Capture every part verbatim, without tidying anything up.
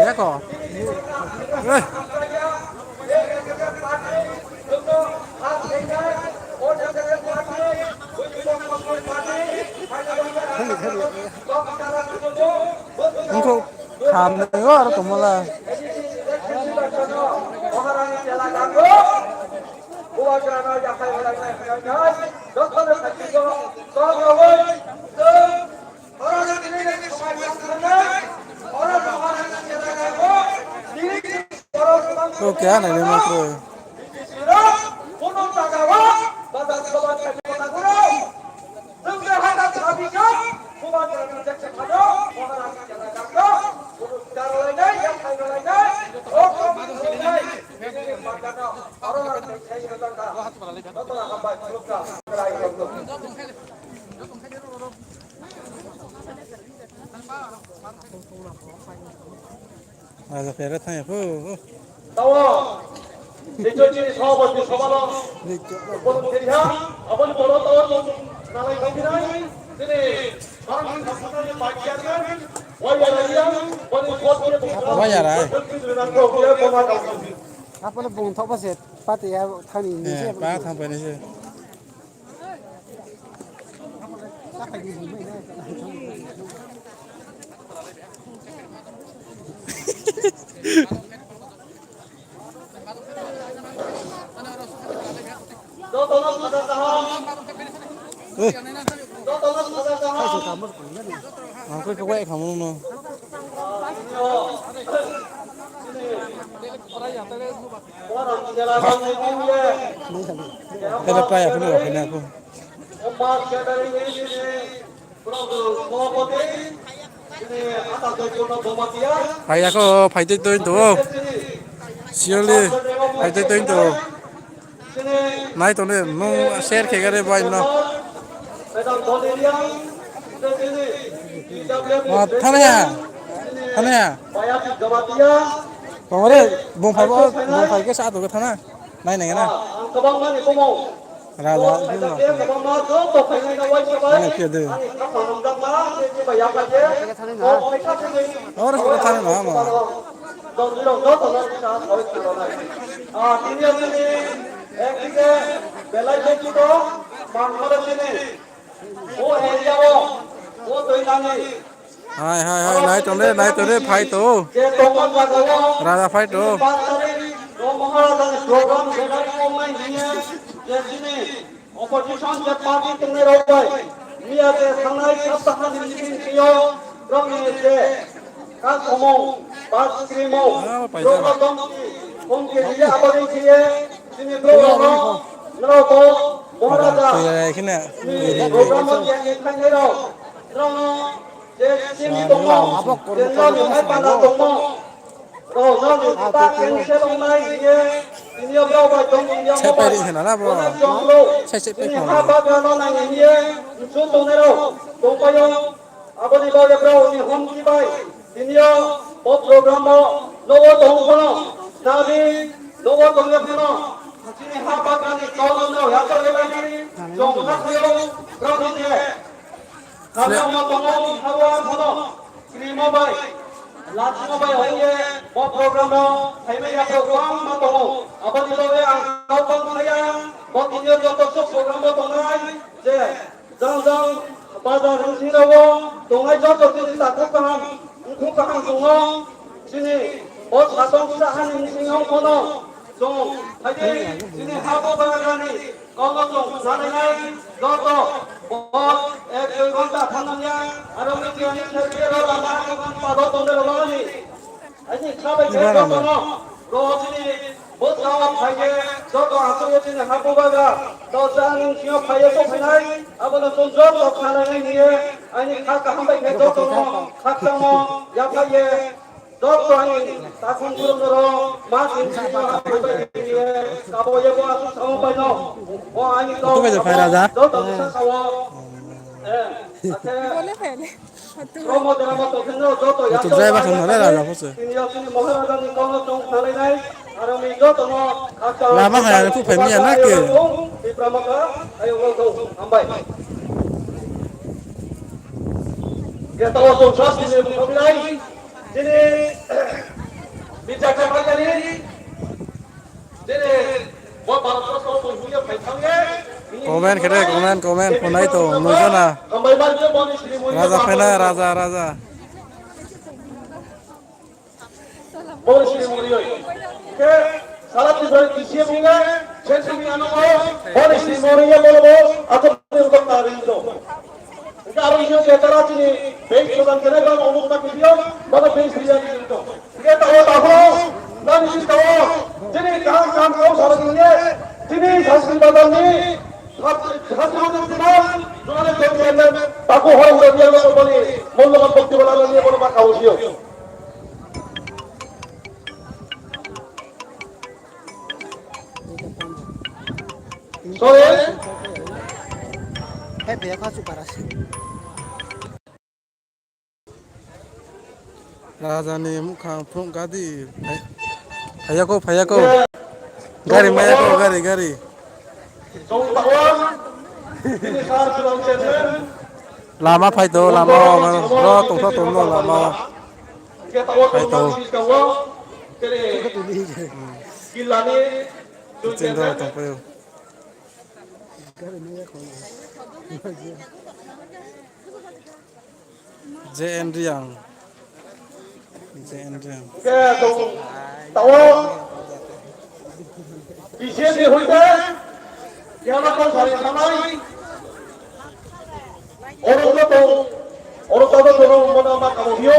Eko. Eh. Ongkho kham nai o aro tongmo la. Ko keha nai le ma kroi. Raja phera thang ya pho. Tao, nicho chini sabhapati sabha no, boro theri ha, abo ni boro tao chung nalai khaiphi nai, chini Bharat Sabha ni vice chairman, Wai Yara ya, boro ni boro ni Wai Yara. Apo no bung thok ba se, pa te ya thang ni se, pa thang pai ni se. Ang koi kawai khamung no. Tele pai aphano rao phai na pho. Phai ya kho, phai toi toi tong ou. Siyoli, phai toi toi tong ou. Nai tong di, nung share khe gare bai no. Ma, thanai ha. Thanai ha. Tong re, bung phai bo, bung phai khe sa tong khe thanai. Nai nai na. Raja, bung no. Nai khe de. Oro se thanai na ma. Tini yo chini ekdike belai bokito mangmaro chini o area o, o toinani. Hai, hai, hai, nai tong de, nai tong de, phai tong ou. Je tongmo jaga o, raja phai tong ou. Chini pasari, o Maharaja ni program gathering ong nai hing ye, je chini opposition je party tongnai rao bai, miya je thangnai saptaha ni meeting khe yo, brao ni je kasomung, pass krimo, ah, pai brao jana. Tong si, tong khe ye, abo ni khe ye, chini brao rao no, nrao bo, Maharaja, tui ya khe na, ni program o je ni thangnai rao, nrao no, je chini tongmo, je nrao ni hai panda tongmo, rao nrao ni pa cancel ong nai hing ye, tini yo brao bai tong ya mo bai, abo ni jong rao, chini ha bagra no nai hing ye, mchu tongnai rao, tongpai yo, abo ni baoh ye brao ni homki bai, tini yo, bo program o, nouh wo tong pho no, sna di, nouh wo tong ye pho no, chini ha bagra ni kau no nrao yachaoh ye lai di, jong ha thai ou, brao ni je. Kami ongma tong ou, hawa pho no, krimo bai, lachimo bai ong ye, bo program no, phaimai ya program ma tong ou. Abo ni loge ang kau tong phai ya, bo tini yo joto suh program wo tongnai, je, jang jang, bazar hing sing rao wo, tongnai joto chini takhu kaham, mkhu kaham tong ou, chini, bo satong sa ha ni sing ong pho no, chung, phai di, chini ha bo bagra ni, kau no chung khna nai nai, joto, bo, ek dui ghonta thanng nang ya, aro ni chini serbi ro lama, aro ni pado tong de ro lama ni. Aini kha bai khe joto no, ro chini, bo sa wo phai ye, joto asuh ye chini ha bo bagra, to sa ni sing yo phai ye to phai nai, abo no chung joto khna nai nai hing ye, aini kha kaham bai khe joto no, khakchangmo, yaphai ye, joto aini takhum khulum no ro, ma sing sing yo, aini bai khe ye, kabo ye bo asuh samo bai no, bo aini to, joto ni sa sa wo, eh, akhe, Promo drama tong khe no joto ya to driver tong nai raja pho se. Tini yo chini Maharaja ni kau no chung khnalai nai. Aro ni joto no khakchang lama haya ni phuphai mi ya na khe. Tipra Motha, ayong rao tong, hambai. Taoh wo chung sasti ni bung khabilai, chini Mirza Jamal Jani, chini bo Bharat Rotno bung hing ye phai thang ye, comment khe de, comment, comment, phunai tong, nuja na. Hambai man je boni sri mori Raja phainai, raja, raja. Boni sri mori oi. Khe sara Tripura ni T C A bung le, century ano bo, boni sri mori ye bono bo, ato ni utok na ri to. Hingkhe aro hing khe tara chini page program khe nai bang omuk ta video, bano page ri ya ni to. Hingkhe taoh wo taoh wo, nani si taoh wo, chini kaham kaham kau sara ni ye, chini Santi Bazar ni, Santi Bazar ni, Santi Bazar ni, Taku Horang Bazar ni, boni, Mollaman Bhakti Bala ni, bono ma kau si yo. Sorry. Hai, bhaiya, kha chu para se. Raja ni muhkhang phrung kadi. Phai-, phaiya kho, phaiya kho. Gari maya kho, gari, gari. Lama phai to, lama o, mano, bro, tongsa tongno lama o. Phai to. Ching do tongpai o. J N Reang. J N Reang. Khe tong, taoh wo, T C A ni hoite, keha no kau sari thanai, oro no tong, oro tong no tong, mano ma kamo hiyo,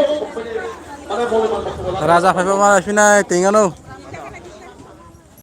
mane bole ma kamo. Raja phaiba ma phinai, ting ano.